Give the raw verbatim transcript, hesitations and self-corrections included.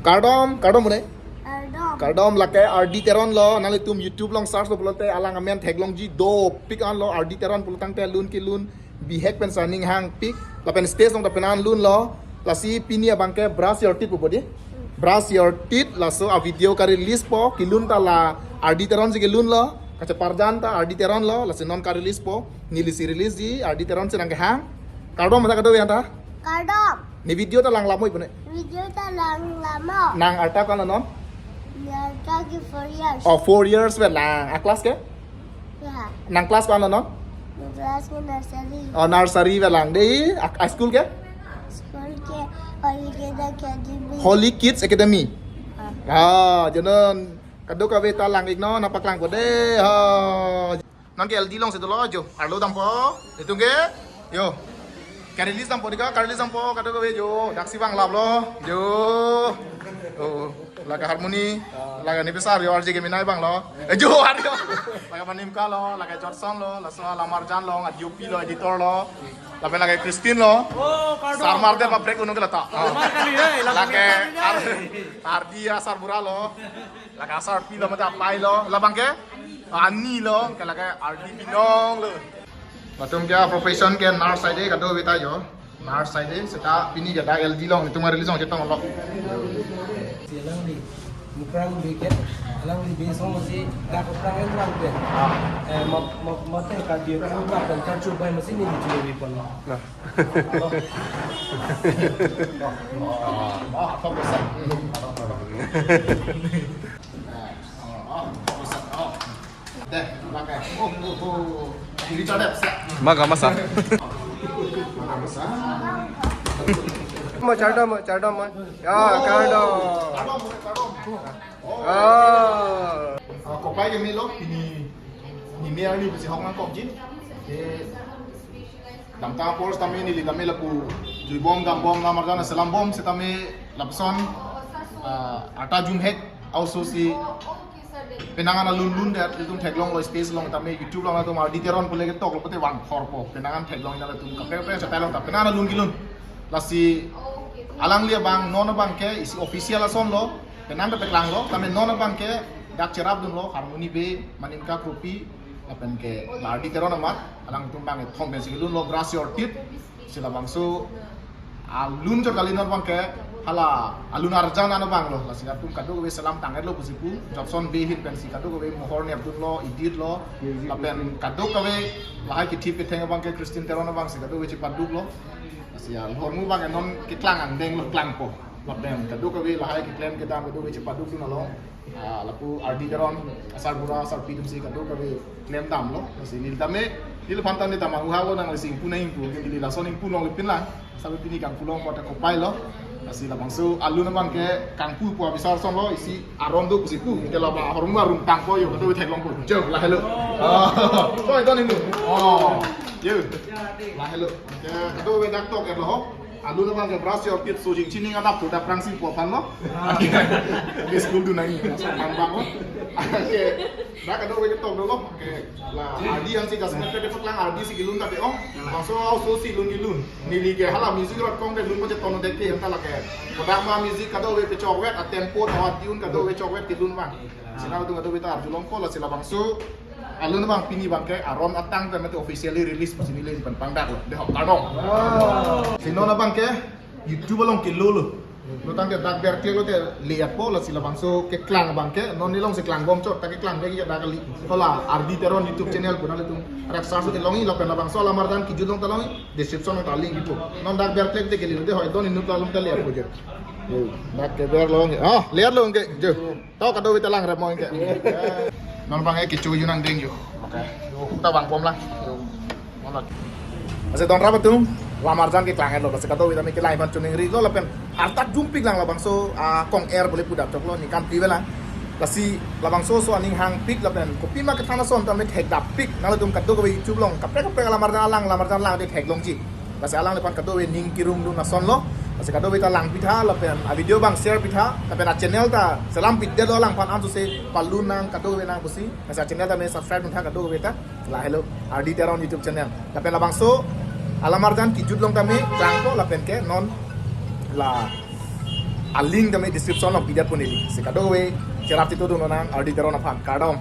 Kardom, kardom mune. Kardom. Kardom, lake R D Teron lo, nanglitum YouTube along search lo pulote alang amen theklongji dopik an lo, R D Teron pulo tangte lun kelun bihek pen saning hangpik, lapen stage along ta penan lun lo, lasi pini abangke Brush Your Teeth pu bodi. Brush Your Teeth, laso a video ka-release po, kelun ta la R D Teron si kelun lo, kacheparjan ta R D Teron lo, lasi non ka-release po, neli si release ji, R D Teron si nangkehang. Kardom mata kadokave anta? Kardom. Ne video ta lang lamo ipune? Video ta lang lamo. Nang arta ko-an lo non? Arta ke four years. Oh, four years ave lang. A class ke? Ya. Nang class ko-an lo non? Nang class ke nursery. Oh, nursery ave lang. Dei, a, a school ke? School ke Holy Kids Academy. Holy Kids Academy. Ah. Ah, jonon kadokave ta lang-ik non, nangpaklangpo dei. Ha. Non ke L D along si dolo jo. Arlo dampo. Itum ke. Yo. Ka-release dampo dei ka, ka-release dampo kadokave jo. Daksi bang lap lo. Jo. Oh, lake harmony. Lake ne besar jo, R J ke minai bang lo. Eh, jo, Aryo. Lake Manimka lo, lake Jotson lo, laso alamarjan lo, a D O P lo, editor lo. Lapen lake Christine lo. Oh, kardom. Sar mar det ma break unung ke lata. Sar mar kali, eh, lake Ardi asarbura lo. Lake asarpi lo mate apai lo. Labang ke? Ani lo, ke lake R D Binong lo. Latum ke profession ke nurse side kadokave ta jo. Nurse side seta pini ke dak L D along, itum release along chetong lo. Si alangli, mukrang bi ke, alangli bi song si dak mukrang yang lang ke. Eh, ma, ma, mate ka dia kan ba kan kan chubai masi ni di chubai pon. Nah. Maga masa. Mo chardo mo, chardo mo. Ya, chardo. Ah. Ah, kopai ke melo, pini, ni me arni besi hok nangkokji. Ke damtang apor setame neli tame lapu juibom, dambom, lamarjan selambom setame lapuson, ah, arta jumhek, also si penang an alun lun det, itum theklong lo stage along tame YouTube along atum R D Teron pule ketok lo pute vang thorpo, penang an theklong ina latum kaprek kaprek chetai long ta penang an alun kelun. Lasi alangli abang non abang ke isi official ason lo, penang ta peklang lo, tame non abang ke dak cherapdun lo, harmony be, Manimka Kropi, lapen ke la R D Teron amat, alangtum abang ethom pensi kelun lo, Brush Your Teeth, si labangso alun chot kali non abang ke, hala alun arjan an abang lo, lasi latum kadokave selam tang-et lo pusi pu, Jotson be ahin pensi kadokave mohor nepdun lo, edit lo, lapen kadokave lahai kethip ketheng abang ke Christine Teron abang si kadokave chepaduk lo, lasi alhormu abang ke non keklang angdeng lo klangpo. Lapen kadokave lahai keklem kedam kadokave chepadukdun along. Ah, lapu R D Teron, asarbura, asarpi atum si kadokave klem damlo. Lasi neli tame, neli aphan tame tama uha lo nangli si ingpu nang ingpu, neli lason ingpu longle pin lang. Sabi pini kangpu long kota kopai lo. Lasi labangso alun abang ke kangpu pu abisar ason lo, isi aron do pusi pu. Ke laba hormu arum tangpo jo, kadokave theklongpo. Jo, lahelo. Ah, so ito ninu. Oh, jo. Lahelo. Ke kadokave dak tok-et lo ho. Alun abang ke Brush Your Teeth, so jing chining adap tu dap rang si po aphan lo. Ke school dun nangji, so kan bang lo. Ke dak kadokave ketok dolo. Ke la R D yang si kasmet ke paklang R D si kelun tapi oh. Bangso also si lun kelun. Neli ke hala music rot kong ke lun macet tono dek ke yang ta lake. Kodak ma music kadokave pechokvet, a tempo, tawa tune kadokave chokvet kelun bang. Sina tu kadokave ta arjulongpo, lasi labangso alun abang pini abang ke aron atang pen mate officially release pusi neli pen pangdak lo. Dei ho, kardom. Si non abang ke YouTube along kelo lo. Lo tangte dak berklek lote le-etpo, lasi labangso keklang abang ke non nelong si klangbom chot, ta keklang ke dak kali. Hala R D Teron YouTube channel pu nanglitum rak search lote longji, lapen labangso alamarjan kejut along ta longji, description along ta link ipo. Non dak berklek te keli lo, dei ho, don inut along ta le-etpo jo. Dak keber longji. Ah, le-et lo ke jo. To kadokave ta langrap mo ke. Non abang ke kecho jun angdeng jo. Oke. Yo, ta vangbom lang. Yo. Monat. Ase donrap atum, lamarjan keklang-et lo, ase kadokave tame kelai aphan choningri lo lapen arta jumpik lang labangso, ah, kong-er pule pu dap chok lo, ningkan phli ave lang. Lasi labangso so aning hangpik lapen kopima kethan ason tame thekdappik, nanglitum kadokave YouTube along kaprek kaprek alamarjan alang, lamarjan alang dei theklongji. Lasi alangliphan kadokave ning kirung dun ason lo. Lasi kadokave ta lang pitha lapen a video abang share pitha lapen a channel ta selam pitdet lo, alangphan ansose palun nang kadokave nang pusi. Lasi a channel tame subscribe dun tha kadokave ta. Lahelo R D Teron YouTube channel. Lapen labangso alamarjan kejut along tame klangpo lapen ke non la A-link tame description along pidetpo neli. Si kadokave cherap chetongdun nang, Ardi Teron aphan. Kardom.